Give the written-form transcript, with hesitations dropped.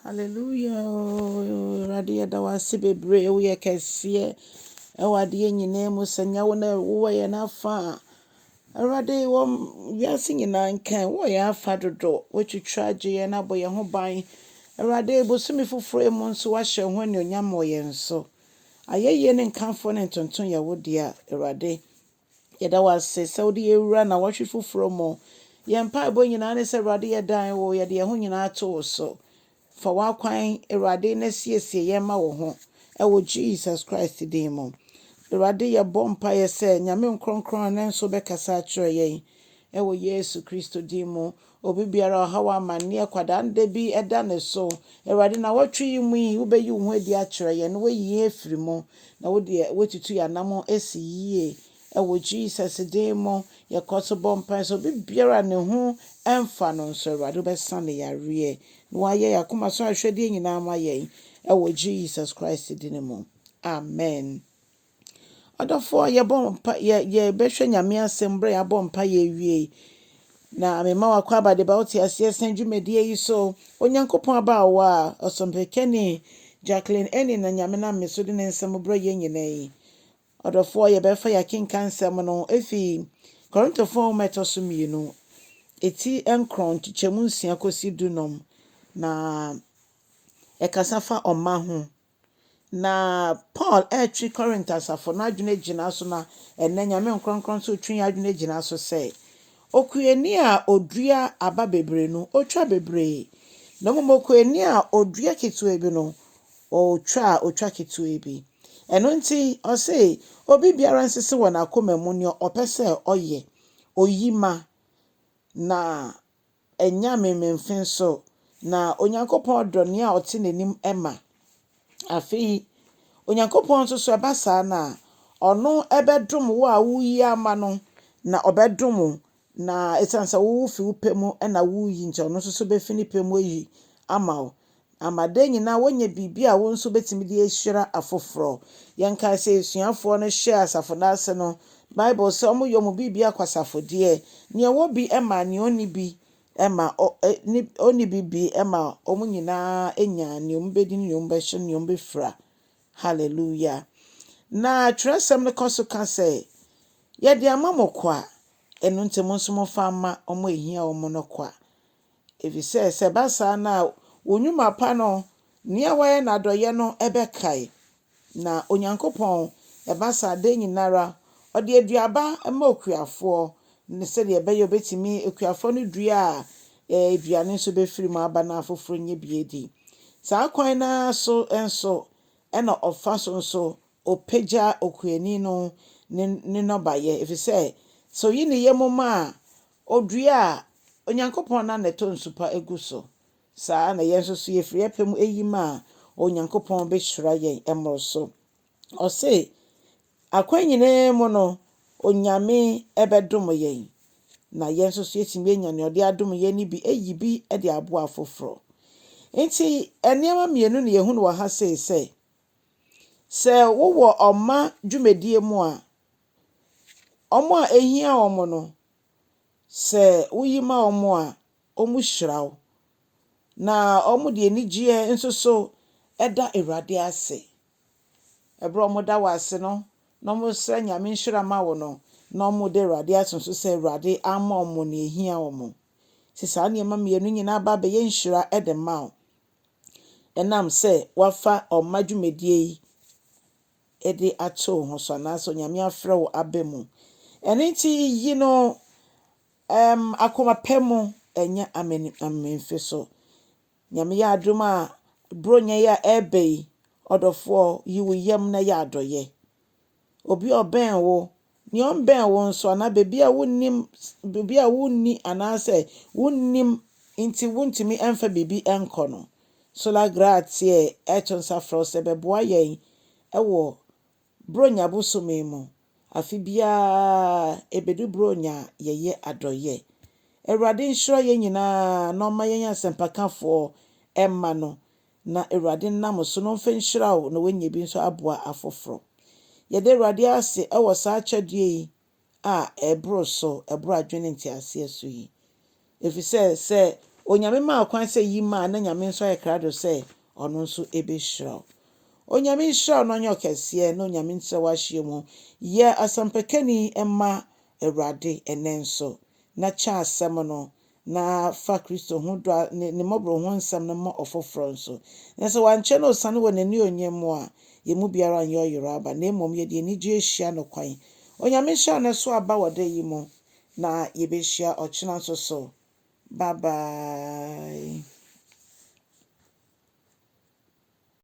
Hallelujah oo Awurade yɛda wo ase bebree woyɛ kɛseɛ ɛwɔ adeɛ nyinaa mu sɛ nyɛ wo na wowɔ yɛn afa a Awurade wɔ wiase nyinaa nkan wowɔ yɛn afa dodo woatwitwa agye yɛn abɔ yɛn ho ban Awurade bosome foforɔ yi mu nso woahyɛ wo ho anuonyam wɔ yɛn so ayɛyie ne nkamfoɔ ne ntontom yɛ wo dea Awurade Yɛda wo ase sɛ wode yɛn wura nnawɔtwe foforɔ mu. Yɛn mpaebɔ nyinaa ne sɛ Awurade yɛdan wo, yɛde yɛn ho nyinaa to wo so. Fa w'akwan Awurade na siesie yɛn ma wo ho ɛwɔ Jesus Christ din mu. Awurade yɛbɔ mpaeɛ sɛ Nyame nkronkron ɛnɛ nso bɛkasa akyerɛ yɛn ɛwɔ Yesu Kristo din mu. Obi biara ɔhaw amanneɛ kwadaa bi ɛda ne so. Awurade nnawɔtwe yi mu yi wobɛyi wo ho adi akyerɛ yɛn na woayi yɛn afiri mu na wode woatutu yɛn anammɔn asi yie ɛwɔ Jesus din mu. Yɛkɔ so bɔ mpae sɛ obi biara ne ho ɛmfa no nso Awurade wobɛsa ne yareɛ na wayɛ yɛn akoma so ahwɛdeɛ nyinaa ma yɛn ɛwɔ Jesus Christ din mu. Amen. Ɔdɔfoɔ yɛbɔ mpa yɛ yɛbɛhwɛ Nyame asɛm berɛ yɛabɔ mpa yɛwie na mema wakɔ abade ba wote aseɛ sɛn dwumadie yi so Onyankopɔn abaawa a ɔsɔmpekani Jacqueline Eni na Nyame nam me so de ne nsɛm brɛ yɛn nyinaa yi. Ɔdɔfoɔ yɛbɛfa yɛakenka nsɛm no efi Korintofoɔ nwoma ɛtɔ so 2 eti 9 nkyekyɛmu 6 kɔsi 15 na ɛkasa fa ɔma ho. Na Paul ɛretwe Corinth asafo no adwene gyina so na ɛnɛ Nyame nkronkron nso retwe yɛn adwene gyina so sɛ okuani a odua aba bebree no otwa bebree na mmom okuani a odua ketewa bi no ɔtwa a otwa ketewa bi. Ɛno nti ɔse obi biara nsese wɔ n'akoma mu nea ɔpɛ sɛ ɔyɛ oyi ma na ɛnyɛ amememfe nso na Onyankopɔn dɔ nea ɔte n'anim ma. Afei Onyankopɔn nso so ɛba saa no a ɔno ɛbɛdom wo a woyi ama no na ɔbɛdom wo na ɛsiane sɛ wowo fi wo pɛ mu ɛna woyi nti ɔno nso so bɛfi ne pɛ mu ayi ama wo ama da nyinaa woanya biribi a wo nso bɛtumi de ahyira afoforɔ. Yɛnkae sɛ asuafoɔ no hyɛɛ asafo no ase no Bible sɛ ɔmo yɛ ɔmo biribi akwasafodeɛ nea ɛwɔ bi ma nea ɔnni bi ma ɔnni bi bi ma ɔmo nyinaa anya nea ɔmo bɛdi ne nea ɔmo bɛhyɛ ne nea ɔmo bɛfira. Hallelujah. Na twerɛsɛm no kɔ so ka sɛ yɛde ama mo kwa ɛno nti mo nso momfa mma ɔmo a ehia wɔn no kwa. Ɛfiri sɛ ɛba saa no a wo nnwuma pa no nea wɔayɛ n'adɔeɛ no ɛbɛkae na Onyankopɔn ɛba saa da nyinara ɔde aduaba ma okuafoɔ ne sɛdeɛ ɛbɛyɛ obɛtumi okuafoɔ no dua a aduane nso bɛfiri mu aba na afoforɔ nyɛ bi adi. Saa kwan naa so nso ɛna ɔfa so nso ɔpagya okuani no ne ne nnɔbaeɛ ɛfiri sɛ sɛ oyi ne yam ma a odua a Onyankopɔn na na ɛtɔ nsu pa egu so. Saa na yɛn nso so yɛfiri yɛn pɛ mu eyi ma a Onyankopɔn bɛhyira yɛn mmoro so. Ɔse akwan nyinaa mu no Onyame ɛbɛdom yɛn na yɛn nso so yɛtumi anya nea ɔde adom yɛn no bi ayi bi de aboa afoforɔ. Nti nneɛma mmienu na yɛhu no wɔ ha sei sɛ sɛ wowɔ ɔma dwumadie mu a ɔmo a ehia wɔn no sɛ woyi ma wɔn a wɔn hyira wo na wɔn de anigyeɛ nso so ɛda Awurade ase. Ɛberɛ a wɔda wo ase no na wɔsrɛ Nyame nhyira ma wo no na wɔde Awurade ase nso sɛ Awurade ama wɔn nea ehia wɔn. Nti saa nneɛma mmienu nyinaa ba abɛyɛ nhyira de ma wo. Ɛnam sɛ wafa ɔma dwumadie yi de ato wo ho so anaasɛ Onyame afrɛ wo aba mu. Ɛno nti yi no akoma pɛ mu ɛnyɛ amemfe so. Nyame yɛ adom a Buronya yi a ɛreba yi, ɔdɔfoɔ yi wo yam na yɛ adɔyɛ. Obi a ɔbɛn wo, nea ɔmbɛn wo nso anaa beebi a wonnim beebi a wonni anaasɛ wonnim nti wontumi ɛmfa biribi ɛnkɔ no. Sola Gratie ɛto nsa frɛ wo sɛ bɛboa yɛn ɛwɔ Buronya bosome mu. Afe biara ebedu Buronya a yɛyɛ adɔyɛ. Awurade nhyira yɛn nyinaa na ɔmma yɛn asɛmpakafoɔ ɛmma no na Awurade nam so na ɔmfa nhyira wo na woanya bi nso aboa afoforɔ. Yɛda Awurade ase ɛwɔ saa akyɛdeɛ yi a ɛboro so ɛboro adwene nteaseɛ so yi. Ɛfiri sɛ sɛ Onyame maa kwan sɛ yi ma a, na Nyame nso ayɛ krado sɛ ɔno nso ɛbɛhyira wo. Onyame nhyira wo na ɔnyɛ wo kɛseɛ na Onyame nhyira w'ahyia mu. Yɛ asɛmpakani ma Awurade ɛnɛ nso na kyɛ asɛm no na fa Kristo ho dɔ ne ne mmɔborɔ ho nsɛm no ma ɔfoforɔ nso. Na sɛ wankyɛ na osiane wɔ n'anuonyam mu a, yɛn mu biara nyɛ ɔyera aba na mmom yɛde anigye ahyia no kwan. Onyame nhyira wo na so aba wɔ da yi mu na yɛbɛhyia ɔkyena nso so. Bye bye.